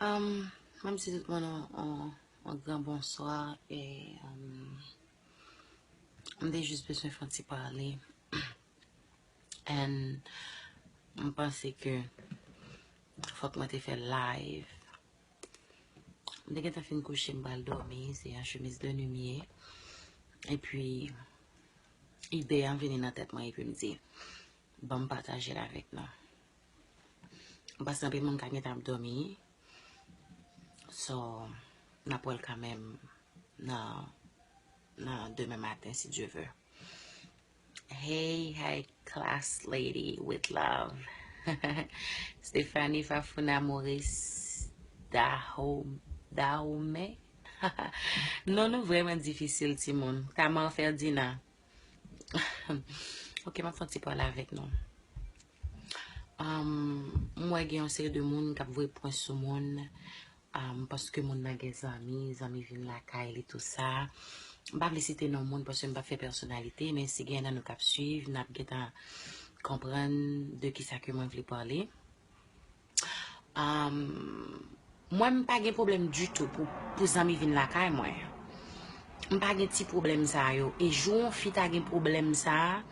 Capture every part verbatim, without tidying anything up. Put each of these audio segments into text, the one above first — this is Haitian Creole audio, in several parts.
Um, mwen m di tout moun on, on, on gran bonswa e um, m te jis bezwen fè yon ti pale. And m panse ke fòk mwen te fè live. M te gentan fin kouche, m pral dòmi, se yon chemiz de nuit m ye. Epi, ide an vini nan tèt mwen, epi m di, ban m pataje l avèk nou. M panse anpil moun ka gentan ap dòmi. So, n ap wè l kanmenm nan, nan demen maten, si Dye vle. Hey, hey, class lady with love. Stephanie Fafuna Maurice Dahome. Dahome? Non, nou vrèman difisil, timoun. Tamar Ferdinand. Ok, m ap fè yon ti pale avèk nou. Um, m wè gen yon seri de moun k ap voye pwen sou moun, um, paske moun nan gen zanmi, zanmi vin lakay li, tou sa. M pa vle site non moun paske m pa fè pèsonalite, men si gen nan nou k ap swiv, n ap gentan konprann de kisa ke mwen vle pale. Um, mwen, m pa gen pwoblèm ditou pou, pou zanmi vin lakay mwen. M pa gen ti pwoblèm sa yo. E jou yon fi ta gen pwoblèm sa,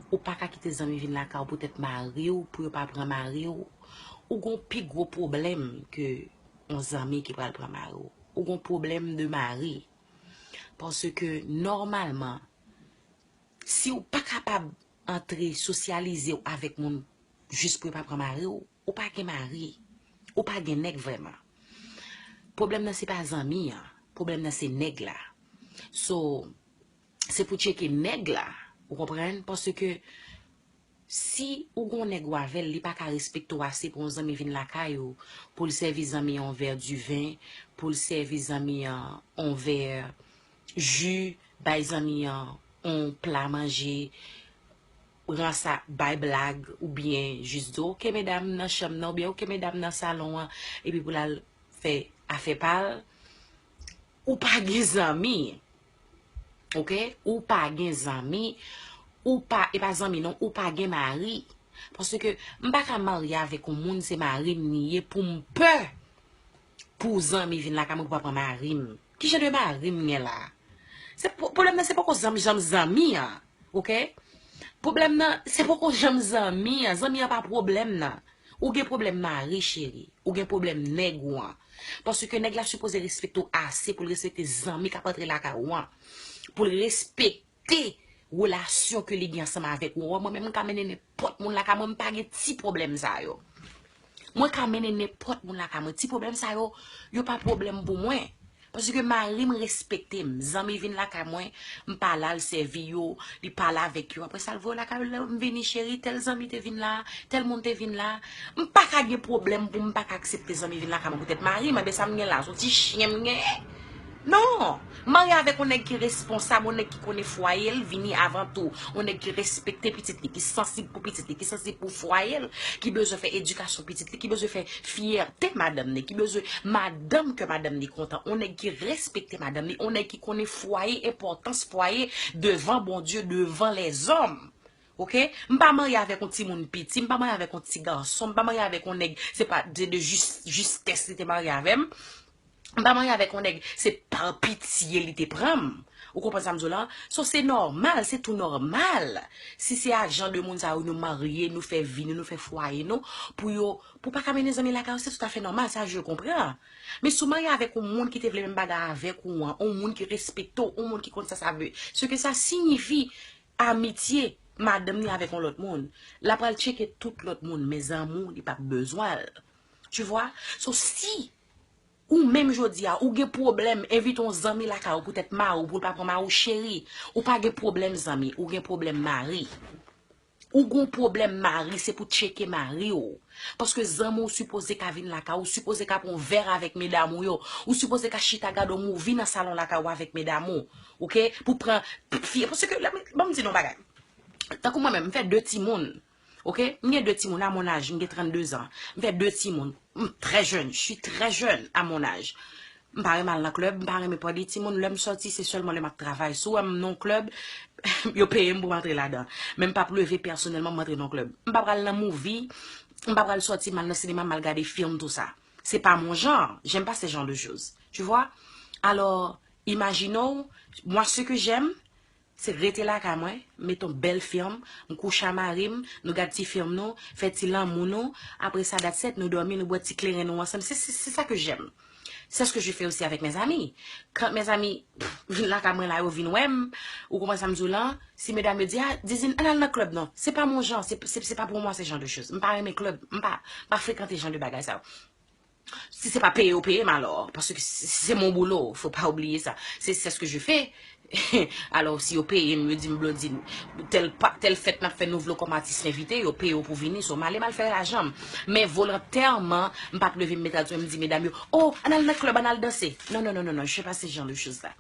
ou pa ka kite zanmi vin lakay ou poutèt mari w, pou yo pa pran mari w. Ou gon pi gwo pwoblèm ke yon zanmi ki pral pran mari w. Ou gon pwoblèm de mari. Paske nòmalman, si w pa kapab antre sosyalize w avèk moun jis pou yo pa pran mari w, ou pa gen mari. Ou pa gen nèg vrèman. Pwoblèm nan se pa zanmi an. Pwoblèm nan se nèg la. So, se pou tcheke nèg la. Ou konprann? Paske si ou gon nèg ou avè l, li pa ka respekte w ase pou yon zanmi vin lakay ou, pou l sèvi zanmi an yon vè diven, pou l sèvi zanmi an yon vè ji, bay zanmi an yon pla manje, ransa, bay blag, oubyen jis di, oke medam nan chanm nan, oubyen oke medam nan salon an, epi pou l al fè afè pa l, ou pa gen zanmi. Oke? Ou pa gen zanmi, ou pa, e pa zanmi non, ou pa gen mari. Paske m pa ka marye avèk yon moun, se mari m li ye, pou m pè pou zanmi vin lakay mwen pou pa pran mari m. Ki jan de mari m gen la? Se pwoblèm nan, se poko zanmi, janm zanmi an. Oke? Pwoblèm nan, se poko janm zanmi an. Zanmi an pa pwoblèm nan. Ou gen pwoblèm mari, cheri. Ou gen pwoblèm nèg ou an. Paske nèg la sipoze respekte w ase pou l respekte zanmi k ap antre lakay ou an. Pou l respekte relasyon ke li gen ansanm avèk ou. Mwen menm, m ka mennen nenpòt moun lakay mwen, m pa gen ti pwoblèm sa yo. Mwen ka mennen nenpòt moun lakay mwen. Ti pwoblèm sa yo, yo pa pwoblèm pou mwen. Paske mari m respekte m. Zanmi vin lakay mwen, m pale al sèvi yo, li pale avèk yo. Apre sa, l voye yo lakay yo, lè m vini, cheri, tèl zanmi te vin la, tèl moun te vin la. M pa ka gen pwoblèm pou m pa ka aksepte zanmi vin lakay mwen poutèt mari m. Enben, sa m gen la, se yon ti chen m genyen? Non! M marye avèk yon nèg ki responsab, yon nèg ki konnen fwaye l vini avan tou, yon nèg ki respekte pitit li, ki sansib pou pitit li, ki sansib pou fwaye l, ki bezwen fè edikasyon pitit li, ki bezwen fè fyète madanm li, ki bezwen madanm ke madanm li kontan, yon nèg ki respekte madanm li, yon nèg ki konnen fwaye, enpòtans fwaye devan Bondye, devan lèzòm. Oke? M pa marye avèk yon timoun piti, m pa marye avèk yon ti gason, m pa marye avèk yon nèg, se pa de, de jis, jistès li te marye avè m. M pa marye avèk yon nèg, se pa pitye li te pran m. Ou konprann sa m di w la? So, se nòmal, se tou nòmal. Si se ak jan de moun sa yo nou marye, nou fè vi nou, nou fè fwaye nou, pou yo, pou pa ka mennen zanmi lakay ou, se toutafè nòmal, sa je konpran. Men si w marye avèk yon moun ki te vle menm bagay avèk ou an, yon moun ki respekte w, yon moun ki konn sa sa vle, ce que ça signifie, amitye madanm li avèk yon lòt moun, l ap pral tcheke tout lòt moun, men zanmi w, li p ap bezwen l. Tu vois? So, si ou menm jodi a, ou gen pwoblèm envite yon zanmi lakay ou poutèt mari w pou l pa pran mari w, cheri, ou pa gen pwoblèm zanmi, ou gen pwoblèm mari. Ou gen pwoblèm mari, se pou tcheke mari w. Paske zanmi w sipoze ka vin lakay ou, sipoze ka pran yon vè avèk medam ou yo, ou sipoze ka chita gade yon movie nan salon lakay ou avèk medam ou, oke? Pou pran fi, paske, lè m, ban m di nou yon bagay. Tankou mwen menm, m fè de timoun. Oke? M gen de timoun, à mon âge, m gen trannde zan. M fè de timoun. M trè jèn, je suis très jeune à mon âge. M pa renmen al nan klèb, m pa renmen pale timoun. Lè m sòti, se sèlman lè m ap travay. Si w wè m nan yon klèb, yo peye m pou m antre ladan. Men m p ap leve pèsonèlman, m antre nan yon klèb. M pa pral nan movie, m pa pral sòti, m al nan sinema, m al gade fim, tou sa. C'est pas mon genre. J'aime pas ce genre de choses. Tu vois? Alors, imaginons, moi, ce que j'aime, se rete lakay mwen, met yon bèl fèm, m kouche a mari m, nou gad ti fèm nou, fè ti lanmou nou, apre sa, that's it, nou dòmi, nou bwè ti kleren nou ansanm. Se, se, se sa ke j'aime. C'est ce que je fais aussi avec mes amis. Quand mes amis vin lakay mwen la, yo vin wè m, ou konprann sa m di w lan, si medam yo di, ah, Dizin, ann al nan club non. C'est pas mon genre, c'est, c'est, c'est pas pour moi ce genre de choses. M pa renmen club, m pa, m pa frekante jan de bagay sa yo. Si se pa peye yo peye m alò, paske se, se mon boulot, faut pas oublier ça. C'est, c'est ce que je fais. Alò, si yo peye m, yo di m Blondine, tèl pa, tèl fèt n ap fè nou vle w kòm atis envite, yo peye w pou vini, so m ale m al fè lajan m. Men volontèman, m p ap leve m met radyo m di medam yo, oh, ann al nan club, ann al danse. Non, non, non, non, non, je fais pas ce genre de choses là.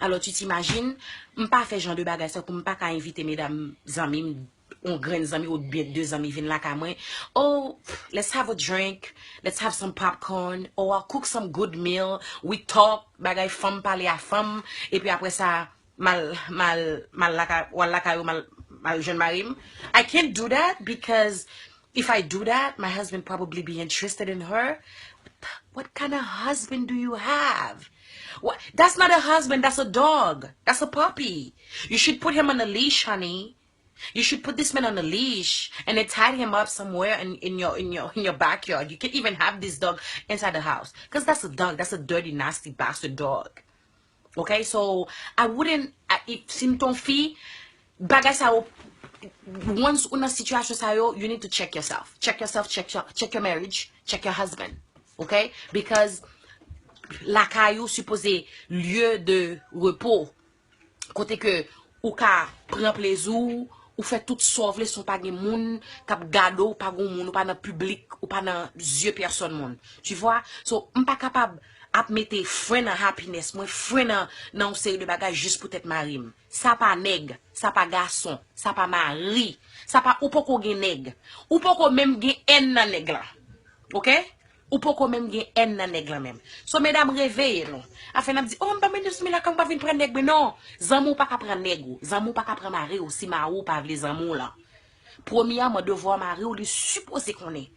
Alò, tu t'imagines, m pa fè jan de bagay sa pou m pa ka envite medam zanmi m, yon grenn zanmi oubyen de zanmi vin lakay mwen. Oh, let's have a drink, let's have some popcorn, or I'll cook some good meal, we talk, bagay fanm pale a fanm, epi apre sa, mal, mal, mal lakay, w al lakay ou, mal, mal jwenn mari m. I can't do that because if I do that, my husband probably be interested in her. What kind of husband do you have? What? That's not a husband, that's a dog. That's a puppy. You should put him on a leash, honey. You should put this man on a leash and then tie him up somewhere in, in your in your in your backyard. You can't even have this dog inside the house. Because that's a dog. That's a dirty, nasty bastard dog. Okay? So I wouldn't I, if, si m t on fi, bagay sa yo, once ou nan sitiyasyon sa yo, you need to check yourself. Check yourself, check your, check your marriage, check your husband. Okay? Because lakay ou sipoze lieu de repos. Kote ke ou ka pran plezi w, ou fè tout sa w vle san w pa gen moun k ap gade w, ou pa gen moun, ou pa nan piblik, ou pa nan zye pèsòn moun. Tu vois? So, m pa kapab ap mete fren nan happiness mwen, fren nan, nan yon seri de bagay jis poutèt mari m. Sa pa nèg, sa pa gason, sa pa mari, sa pa, ou poko gen nèg. Ou poko menm gen èn nan nèg la. Oke? Ou poko menm gen èn nan nèg lan menm. So, medam, reveye nou. Afè n ap di, oh, m pa mennen zanmi lakay m, m pa vin pran nèg mwen, non. Zanmi w pa ka pran nèg ou. Zanmi w pa ka pran mari w si mari w pa vle zanmi w lan. Premyèman, devwa mari w, li sipoze konnen.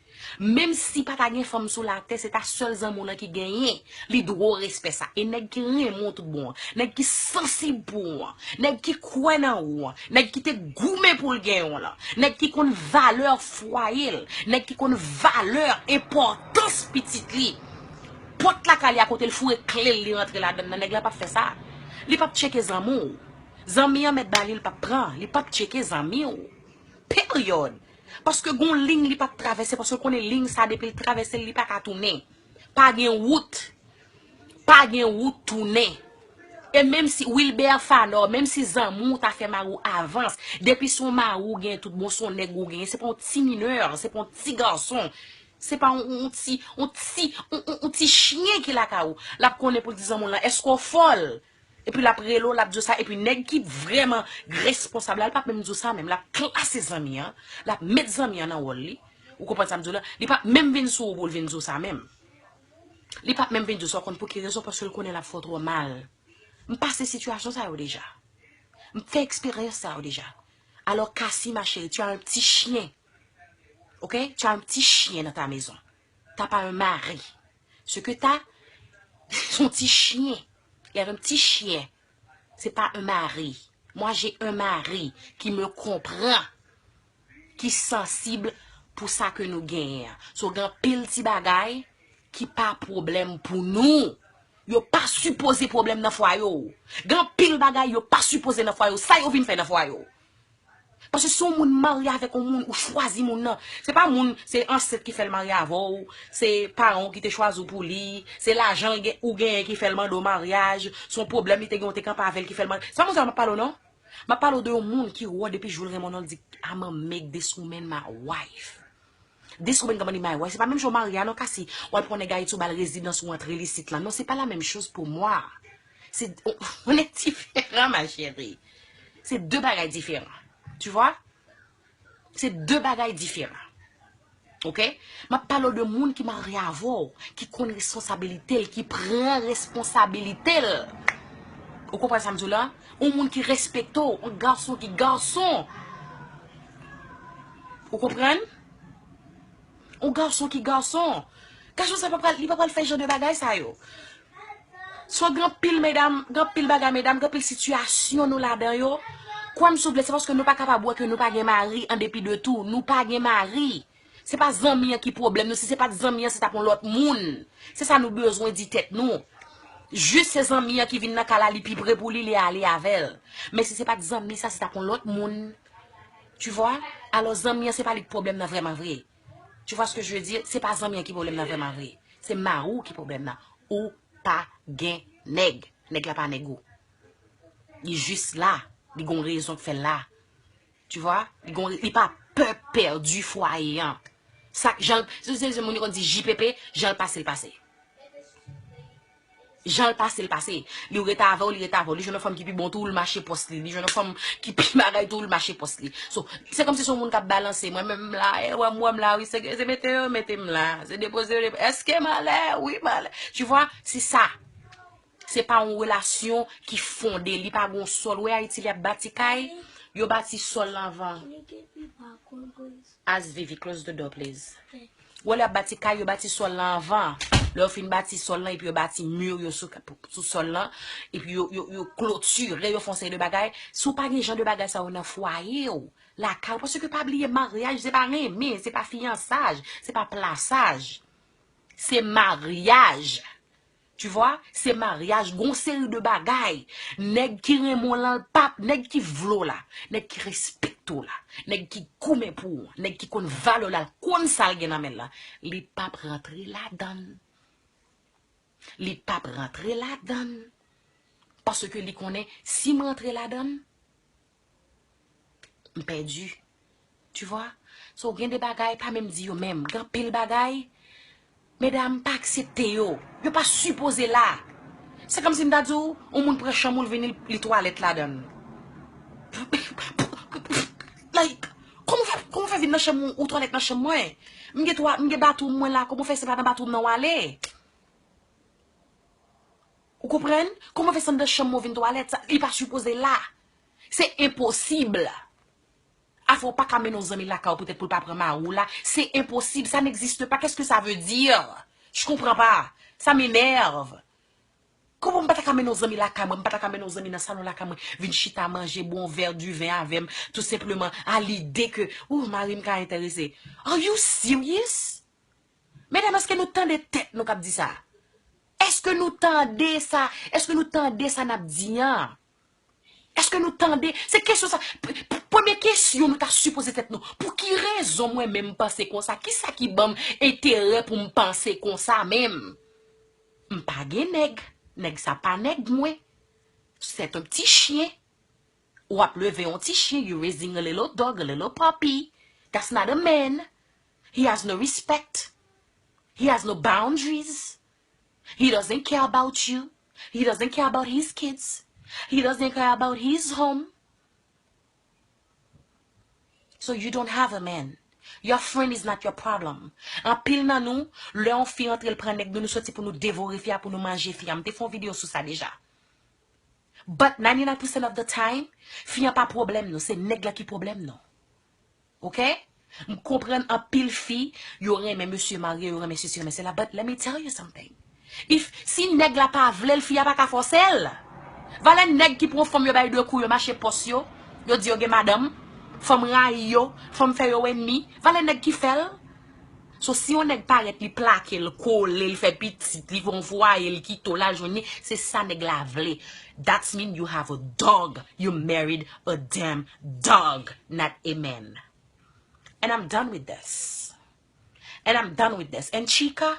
Menm si pa ta gen fanm sou latè, se ta sèl zanmi w lan ki genyen. Li dwe w respè sa. E nèg ki renmen w tout bon an, nèg ki sansib pou ou an, nèg ki kwè nan ou an, nèg ki te goumen pou l genyen w lan, nèg ki konn valè fwaye l, nèg ki konn valè enpòtans pitit li. Pòt lakay li a kote l foure kle l, li rantre ladan l nan, nèg la p ap fè sa. Li p ap tcheke zanmi w. Zanmi an mèt ba li, li p ap pran. Li p ap tcheke zanmi w. Peryòd. Paske gon liy li p ap travèse, paske l konnen liy sa depi l travèse l, li pa ka tounen. Pa gen wout. Pa gen wout tounen. E menm si Wilbert Fanò, menm si zanmi w ta fè mari w avans, depi se yon mari w gen tout bon, se yon nèg ou genyen, se pa yon ti minè, se pa yon ti gason, se pa yon, yon ti, yon ti, yon, yon, yon ti chyen ki lakay ou. L ap konnen pou l di zanmi w lan, èske w fòl? Epi l ap rele w, l ap di w sa, epi nèg ki vrèman responsab la, li p ap menm di w sa menm, l ap klase zanmi an, l ap met zanmi an nan wòl li. Ou konprann sa m di w la? Li p ap menm vin sou ou pou l vin di w sa menm. Li p ap menm vin di w sa, w konn pou ki rezon? Paske l konnen l ap fè w twò mal. M pase sitiyasyon sa yo deja. M fè eksperyans sa yo deja. Alors, Cassie, ma chérie, tu as un petit chien. Ok? Tu as un petit chien dans ta maison. T'as pas un mari. Ce que t'as, c'est un petit chien. Il y a un petit chien. C'est pas un mari. Moi, j'ai un mari qui me comprend, ki sansib pou sa ke nou genyen an. So, gen anpil ti bagay ki pa pwoblèm pou nou. Yo pa sipoze pwoblèm nan fwaye w. Gen anpil bagay yo pa sipoze nan fwaye w. Sa yo vin fè nan fwaye w? Paske si yon moun marye avèk yon moun, ou chwazi moun nan. Se pa moun, se ansent ki fè l marye avè w, se paran w ki te chwazi w pou li, se lajan l gen, ou genyen ki fè l mande w maryaj, se yon pwoblèm li te gen, ou te kanpe avè l ki fè l mande. Se pa moun sa yo m ap pale w non. M ap pale w de yon moun ki wè w depi jou l renmen w nan, l di, I'm a make this woman my wife. This woman gonna be my wife. Se pa menm jan w marye a non, Cassie. W al pran nèg Ayiti, w ba l rezidans, ou antre l isit la. Non, c'est pas la même chose pour moi. Se, on est différent, ma chérie. Se de bagay diferan. Tu vois? Se de bagay diferan. Ok? M ap pale w de moun ki marye avè w, ki konn responsabilite l, ki pran responsabilite l. Ou konprann sa m di w la? Yon moun ki respekte w, yon gason ki gason. Ou konprann? Yon gason ki gason. Gason sa pa pral, li pa pral fè jan de bagay sa yo. So, gen anpil medam, gen anpil bagay medam, gen anpil sitiyasyon nou ladan yo. Kwè m si w vle, se paske nou pa kapab wè ke nou pa gen mari an depi de tou. Nou pa gen mari. Se pa zanmi an ki pwoblèm nou. Si se pa t zanmi an, se t ap yon lòt moun. Se sa nou bezwen di tèt nou. Jis se zanmi an ki vin nan kay la, li pi pre pou li, li ale avè l. Men si se pa t zanmi sa, se t ap yon lòt moun. Tu vois? Alò, zanmi an, se pa li k pwoblèm nan vrèman vre. Tu vois ce que je veux dire? Se pa zanmi an ki pwoblèm nan vrèman vre. Se mari w ki pwoblèm nan. Ou pa gen nèg. Nèg la pa nèg ou. Li jis la. Li gon rezon k fè l la. Tu vois? Li gon, li pa pè pèdi fwaye an. Sa, jan, se, se, se moun yo konn di J P P, jan l pase, l pase. Jan l pase, l pase. Li ret avè w, li ret avè w. Li jwenn yon fanm ki pi bon tou, l mache pòs li. Li jwenn yon fanm ki pi bagay tou, l mache pòs li. So, se kòmsi se yon moun k ap balanse. Mwen menm m la, e, wè m, wè m la, wi, se, se mete yo, mete m la. Se depoze yo, depo-, èske m anlè? Wi, m anlè. Tu vois, se sa. Se pa yon relasyon ki fonde, li pa gon sòl. Ou wè Ayiti, lè y ap bati kay, yo bati sòl lan anvan. As Vivi, close the door, please. Ou wè lè y ap bati kay, yo bati sòl lan anvan. Lè yo fin bati sòl lan, epi yo bati mi yo sou, sou sòl lan, epi yo, yo, yo klotire, yo fè yon seri de bagay. Si w pa gen jan de bagay sa yo nan fwaye w, lakay w, paske pa bliye maryaj, se pa renmen, se pa fiyansaj, se pa plasaj. Se maryaj. Tu vois? Se maryaj, gon seri de bagay. Nèg ki renmen w lan, l pap, nèg ki vle w la, nèg ki respekte w la, nèg ki goumen pou ou, nèg ki konn valè w la, l konn sa l gen nan men l lan, li pap rantre ladan l. Li pap rantre ladan l. Paske li konnen si m rantre ladan l, m pèdi. Tu vois? So, gen de bagay, pa menm di yo menm. Gen anpil bagay, medam, pa aksepte yo. Yo pa sipoze la. Se kòmsi m ta di w, yon moun pran chanm ou, l vini, li twalèt ladan l. Like, kòman w fè, kòman w fè vin nan chanm ou, ou twalèt nan chanm mwen? M gen twa, m gen bathroom mwen la, kòman w fè se pa nan bathroom nan w ale? Ou konprann? Kòman fè se anndan chanm ou vin twalèt? Sa, li pa sipoze la. Se enposib. Afè w pa ka mennen yon zanmi lakay ou poutèt pou l pa pran mari w la. C'est impossible, ça n'existe pas. Qu'est-ce que ça veut dire? Je comprends pas. Ça m'énerve. Kòman m pa ta ka mennen yon zanmi lakay mwen, m pa ta ka mennen yon zanmi nan salon lakay mwen, vin chita manje, bwè yon vè diven avè m, tou senpleman, a lide ke, ou, mari m ka enterese. Are you serious? Medam, èske nou tande tèt nou k ap di sa? Èske nou tande sa? Èske nou tande sa n ap di an? Èske nou tande? Se kesyon sa. P-, p-, premye kesyon nou ta sipoze tèt nou. Pou ki rezon mwen menm panse konsa? Kisa ki ban m enterè pou m panse konsa menm? M pa gen nèg. Nèg sa pa nèg mwen. C'est un petit chien. W ap leve yon ti chen, you raising a little dog, a little puppy. That's not a man. He has no respect. He has no boundaries. He doesn't care about you. He doesn't care about his kids. He doesn't care about his home. So you don't have a man. Your friend is not your problem. Anpil nan nou, lè yon fi antre, l pran nèg nou, nou soti pou nou devore fi a, pou nou manje fi a. M te fè yon videyo sou sa deja. But ninety-nine percent of the time, fi an pa pwoblèm nou, se nèg la ki pwoblèm nou. Oke? M konprann anpil fi, yo renmen mesye marye, yo renmen sesi, renmen sela, but let me tell you something. If, si nèg la pa vle l, fi a pa ka fòse l. Valè nèg ki pran fanm yo bay de kou, yo mache pòs yo, yo di yo gen madanm, fanm rayi yo, fanm fè yo ènmi, valè nèg ki fè l. So, si yon nèg parèt, li plake l, kole l, fè pitit, li fè yon fwaye, li kite w, l al jwenn li, se sa nèg la vle. That's mean you have a dog. You married a damn dog, not a man. And I'm done with this. And I'm done with this. And Chica,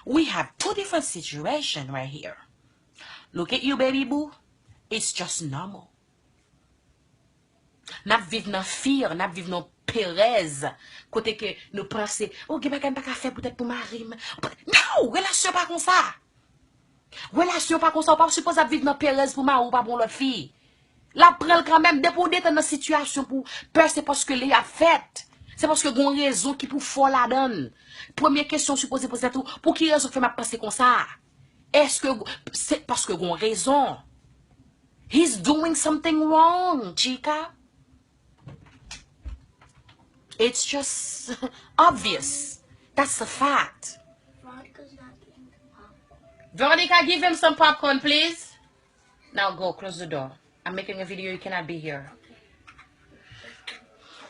we have two different situation right here. Look at you, baby boo. It's just normal. N ap viv nan fear, n ap viv nan perèz, kote ke nou panse, o, gen bagay m pa ka fè poutèt pou mari m. No! Relasyon pa konsa! Relasyon pa konsa, ou pa sipoze ap viv nan perèz pou mari w pa pran lòt fi. L ap pran l kanmenm, depi w detann nan sitiyasyon pou pè, se paske li ap fèt. Se paske gon rezon ki pou fò ladan l. Premye kesyon w sipoze poze tèt ou, pou ki rezon k fè m ap panse konsa? Èske se paske gon rezon? He's doing something wrong, Chica. It's just obvious. That's a fact. Veronica, give him some popcorn, please. Now go, close the door. I'm making a video, you cannot be here.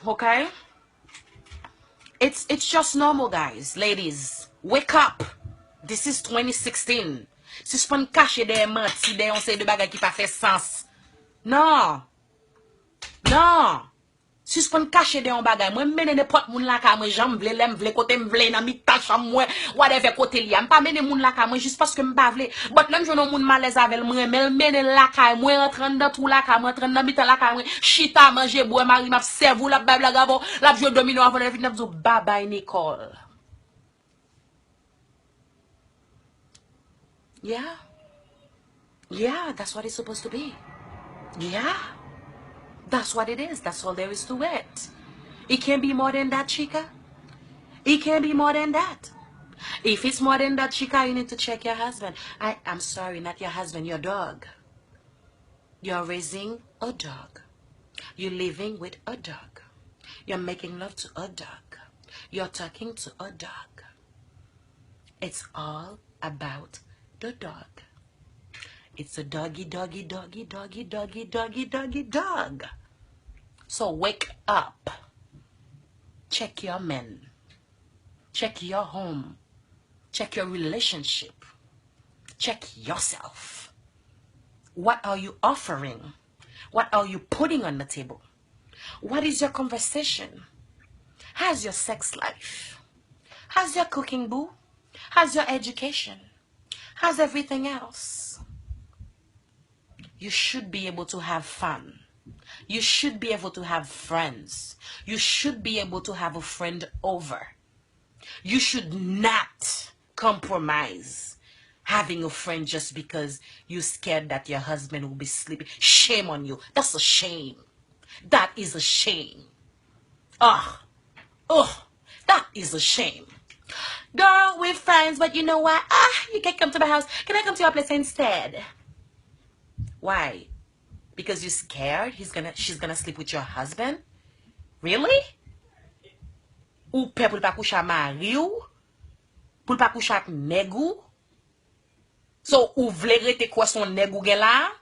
Okay? It's, it's just normal, guys. Ladies, wake up. This is twenty sixteen. Sispann kache dèyè manti, dèyè yon seri de bagay ki pa fè sans. Non. Non. Sispann kache dèyè yon bagay. Mwen, m mennen nenpòt moun lakay mwen, jan m vle, lè m vle, kote m vle, nan mitan chanm mwen, whatever kote l ye a. M pa mennen moun lakay mwen jis paske m pa vle. But lè m jwenn yon moun m alèz avè l, m renmen l, m mennen l lakay mwen, antre anndan twou lakay mwen, antre anndan mitan lakay mwen, chita, manje, bwè, mari m ap sèvi w, l ap bay blag avè w, l ap jwe domino avè w, lè l fini, l ap di w, "Babay, Nicole." Yeah. Yeah, that's what it's supposed to be. Yeah. That's what it is. That's all there is to it. It can't be more than that, Chica. It can't be more than that. If it's more than that, Chica, you need to check your husband. I, I'm sorry, not your husband, your dog. You're raising a dog. You're living with a dog. You're making love to a dog. You're talking to a dog. It's all about the dog. It's a doggy, doggy, doggy, doggy, doggy, doggy, doggy, dog. So wake up. Check your man. Check your home. Check your relationship. Check yourself. What are you offering? What are you putting on the table? What is your conversation? How's your sex life? How's your cooking, boo? How's your education? How's everything else? You should be able to have fun. You should be able to have friends. You should be able to have a friend over. You should not compromise having a friend just because you scared that your husband will be sleeping. Shame on you. That's a shame. That is a shame. Ugh. Ugh. That is a shame. Girl, we're friends, but you know what? Ah, you can come to my house. Can I come to your place instead? Why? Because you scared he's gonna, she's gonna sleep with your husband? Really? Ou pè pou l pa kouche a mari w? Pou l pa kouche ak nèg ou? So, ou vle rete kwè se yon nèg ou gen la?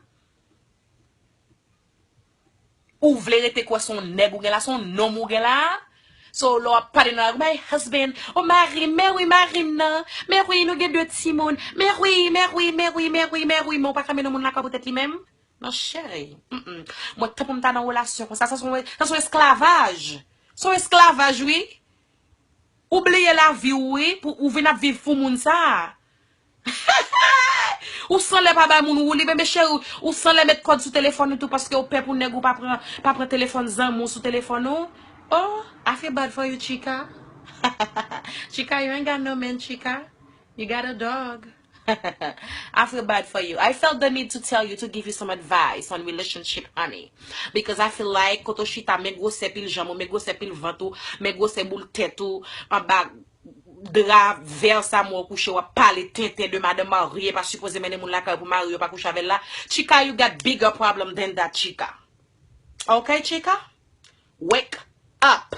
Ou vle rete kwè se yon nèg ou gen la, se yon nonm ou gen la? So, lè w ap pale nan lari, "My husband, oh, mari m, men wi, mari m nan, men wi, nou gen de timoun, men wi, men wi, men wi, men wi, men wi," men w pa ka mennen yon moun lakay pou tèt li menm? Non, cheri. Mm-mm. Mwen, tan pou m ta nan relasyon konsa, sa se yon, sa se yon esklavaj. Se yon esklavaj, wi. Ou bliye lavi w, wi, pou ou vin ap viv pou moun sa a. Ou sanlè pa bay moun woulib, enben cheri, ou sanlè met kòd sou telefòn ou tou paske ou pè pou nèg ou pa pran, pa pran telefòn zanmi w sou telefòn ou. Oh, I feel bad for you, Chica. Chica, you ain't got no man, Chica. You got a dog. I feel bad for you. I felt the need to tell you, to give you some advice on relationship, honey. Because I feel like, kote w chita, men gwosè pil janm ou, men gwosè pil vant ou, men gwosè boul tèt ou, anba dra vè sa mwen w kouche, w ap pale tenten de madanm marye, pa sipoze mennen moun lakay pou mari yo pa kouche avè l la. Chica, you got bigger problem than that, Chica. Okay, Chica? Wake up.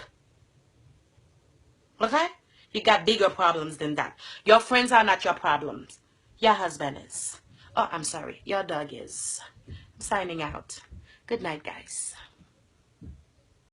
Okay? You got bigger problems than that. Your friends are not your problems. Your husband is. Oh, I'm sorry. Your dog is. I'm signing out. Good night, guys.